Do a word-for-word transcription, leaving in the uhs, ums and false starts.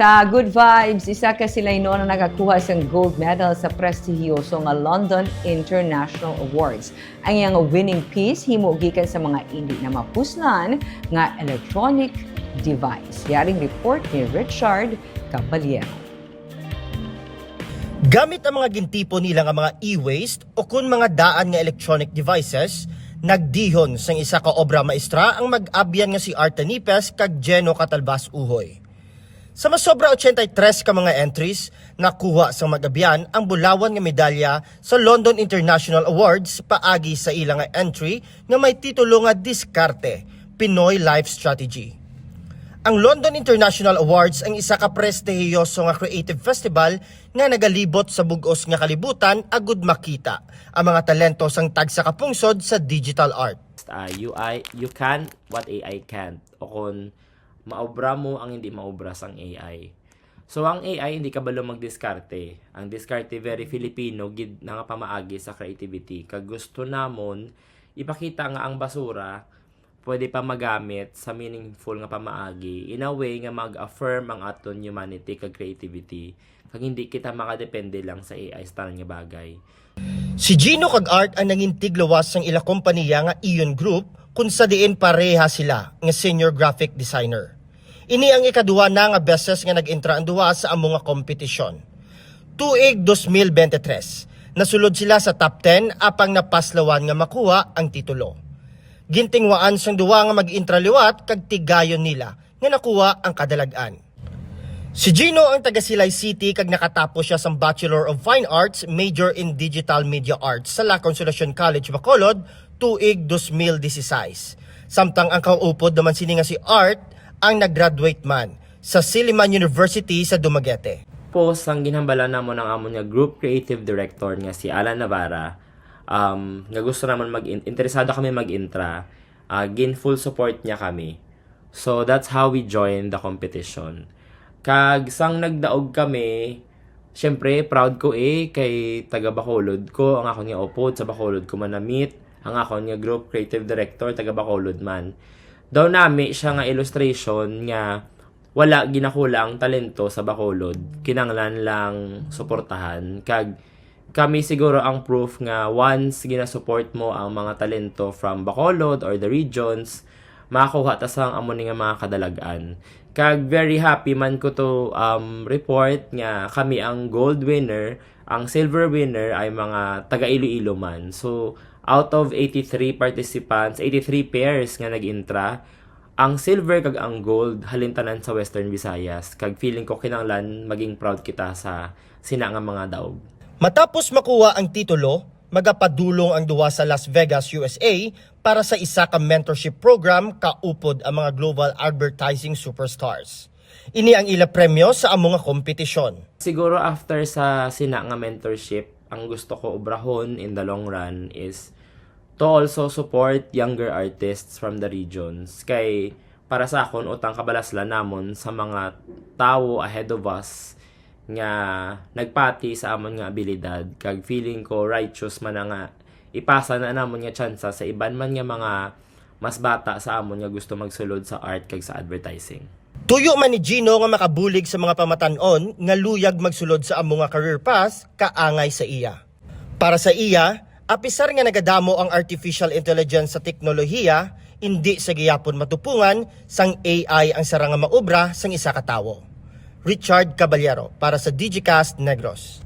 Sa Good Vibes, isa ka Silay-non ang nakakuha sang gold medal sa prestihiyoso nga London International Awards. Ang iyang winning piece himo gikan sa mga indi na mapuslan nga electronic device. Yaring report ni Richard Caballero. Gamit ang mga gintipon nila nga mga e-waste o kun mga daan nga electronic devices, nagdihon sang isa ka obra maestra ang mag-abyan nga si Art Tanipes kag Geno Catalbas Uhoy. Sa masobra ochenta y tres ka mga entries, nakuha sang mag-abyan ang bulawan nga medalya sa London International Awards paagi sa ila nga entry nga may titulo nga Diskarte, Pinoy Life Strategy. Ang London International Awards ang isa ka prestihiyoso nga creative festival nga nagalibot sa bug-os nga kalibutan agud makita ang mga talento sang tagsa ka pungsod sa digital art. Uh, you, I, you can what A I can't. O kung maobra mo ang hindi maobra sang A I. So ang A I hindi kabalo magdiskarte. Ang diskarte very Filipino gid na nga pamaagi sa creativity. Kag gusto namon ipakita nga ang basura pwede pa magamit sa meaningful nga pamaagi in a way nga mag-affirm ang aton humanity kag creativity kag hindi kita makadepende lang sa A I sa tanan nga bagay. Si Gino kag Art ang nangin tiglawas sang ila kompaniya nga Ion Group, kung sa diin pareha sila nga senior graphic designer. Ini ang ikaduha na nga beses nga nag-entra ang duha sa amo nga kompetisyon. Tuig dos mil bente tres, nasulod sila sa top ten apang napaslawan nga makuha ang titulo. Gintingwaan sang duha nga mag-entra liwat kag tigayon nila nga nakuha ang kadalag-an. Si Gino ang taga Silay City kag nakatapos siya sang Bachelor of Fine Arts major in Digital Media Arts sa La Consolacion College, Bacolod, tuig dos mil dieciséis. Samtang ang kaupod naman sini nga si Art ang nag-graduate man sa Silliman University sa Dumaguete. Post ang ginhambalan namon ang amon nga group creative director nga si Alan Navarra, um, nga gusto namon mag interesado kami mag-intra, uh, gin full support niya kami. So that's how we joined the competition. Kag sang nagdaog kami, syempre proud ko eh kay taga Bacolod ko ang akon nga upod, sa Bacolod ko man na-meet ang akon nga group creative director, taga Bacolod man. Daw nami siya nga illustration nga wala ginakula ang talento sa Bacolod, kinanglan lang suportahan. Kag kami siguro ang proof nga once ginasupport mo ang mga talento from Bacolod or the regions, makakuha ta sang amo ni nga mga kadalag-an. Kag very happy man ko to um, report nga kami ang gold winner, ang silver winner ay mga taga Iloilo man. So out of eighty-three participants, eighty-three pairs nga nag-intra, ang silver kag ang gold halin tanan sa Western Visayas, kag feeling ko kinahanglan maging proud kita sa sina nga mga daog. Matapos makuha ang titulo, magapadulong ang duha sa Las Vegas, U S A para sa isa ka mentorship program kaupod ang mga global advertising superstars. Ini ang ila premyo sa amo nga kompetisyon. Siguro after sa sina nga mentorship, ang gusto ko obrahon in the long run is to also support younger artists from the regions. Kay para sa akon, utang kabalaslan namon sa mga tawo ahead of us nga nagpati sa amon nga abilidad, kag feeling ko righteous man na nga ipasa na namon nga tsansa sa iban man nga mga mas bata sa amon nga gusto magsulod sa art kag sa advertising. Tuyo man ni Gino nga makabulig sa mga pamatan-on nga luyag magsulod sa amo nga career path kaangay sa iya. Para sa iya, apisar nga nagadamo ang artificial intelligence sa teknolohiya, indi sa gihapon matupungan sang A I ang sara nga maobra sang isa ka tawo. Richard Caballero para sa Digicast Negros.